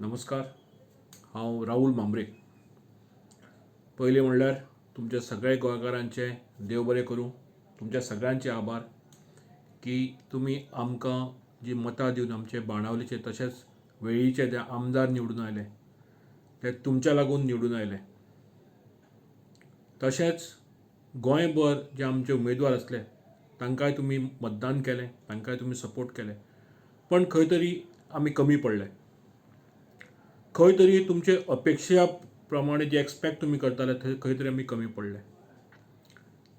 नमस्कार, हांव राहुल म्हांबरे. पयलीं म्हणल्यार तुमच्या सगळ्या गोंयकारांचें देव बरें करूं. तुमच्या सगळ्यांचे आभार की तुमी आमकां जी मतां दिवन आमचे बाणावलीचे तशेंच वेळ्ळीचे जे आमदार निवडून आयले ते तुमच्या लागून निवडून आयले. तशेंच गोंयभर जे आमचे उमेदवार आसले तांकांय तुमी मतदान केलें, तांकांय तुमी सपोर्ट केलें. पण खंय तरी आमी कमी पडले. खंय तरी तुमचे अपेक्षा प्रमाणे जे एक्सपेक्ट तुमी करताले थंय खंय तरी आमी कमी पडले.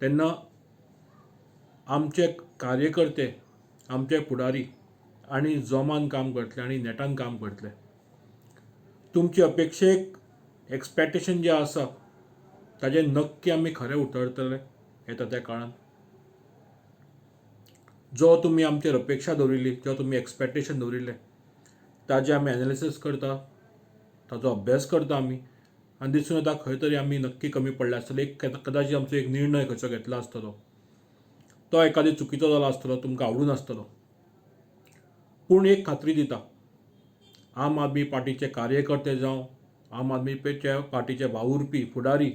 तेन्ना आमचे कार्यकर्ते, आमचे फुडारी आनी जोमान काम करतले आनी नेटान काम करतले. तुमचे अपेक्षेक एक्सपेक्टेशन जें आसा ताजें नक्की आमी खरें उतरतले येता त्या काळान. जो तुमी आमचेर अपेक्षा दवरिल्ली, जो तुमी एक्सपेक्टेशन दवरिल्लें ताजें आमी एनालिसीस करता, ताजो अभ्यास करता आमी आनी दिसून येता खंय तरी आमी नक्की कमी पडले आसतले. एक कदाचित आमचो एक निर्णय खंयचो घेतला आसतलो तो एकादी चुकीचो जाला आसतलो, तुमकां आवडूं नासतलो. पूण एक खात्री दिता, आम आदमी पार्टीचे कार्यकर्ते जावं आम आदमी पार्टीचे वावुरपी फुडारी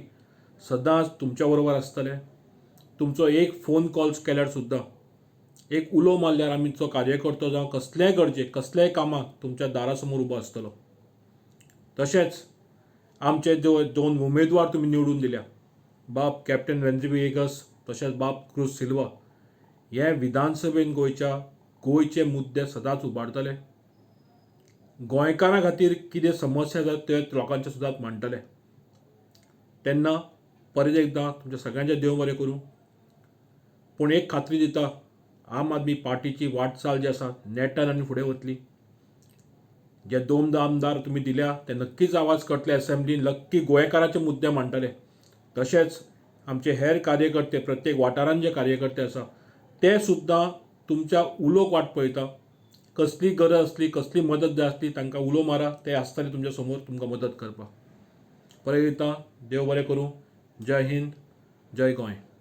सदांच तुमच्या बरोबर आसतले. तुमचो एक फोन कॉल्स केल्यार सुद्दां, एक उलो मारल्यार आमचो कार्यकर्तो जावं कसलेय गरजेक, कसलेय कामाक तुमच्या दारा समोर उबो आसतलो. तशेंच आमचे जो दोन उमेदवार तुमी निवडून दिल्या, बाब कॅप्टन वेन्झी व्हिएगस तशेंच बाब क्रूज सिल्वा, हे विधानसभेन गोंयच्या गोंयचे मुद्दे सदांच उबारतले. गोंयकारां खातीर कितें समस्या आसा ते लोकांचे सदांच मांडटले. तेन्ना परत एकदां तुमच्या सगळ्यांचें देव बरें करूं. पूण एक खात्री दिता, आम आदमी पार्टीची वाटचाल जी आसा नेटान आनी फुडें वतली. जे दोन आमदार तुमी दिल्या ते नक्कीच आवाज करतले एसेंब्लीन, नक्की गोंयकाराचे मुद्दे मांडटले. तशेंच आमचे हेर कार्यकर्ते, प्रत्येक वाठारांत जे कार्यकर्ते आसा ते सुद्दां तुमच्या उलोक वाट पळयता. कसली गरज आसली, कसली मदत जाय आसली तांकां उलो मारा, ते आसतले तुमच्या समोर तुमकां मदत करपाक. परत एकदां देव बरें करूं. जय हिंद, जय गोंय.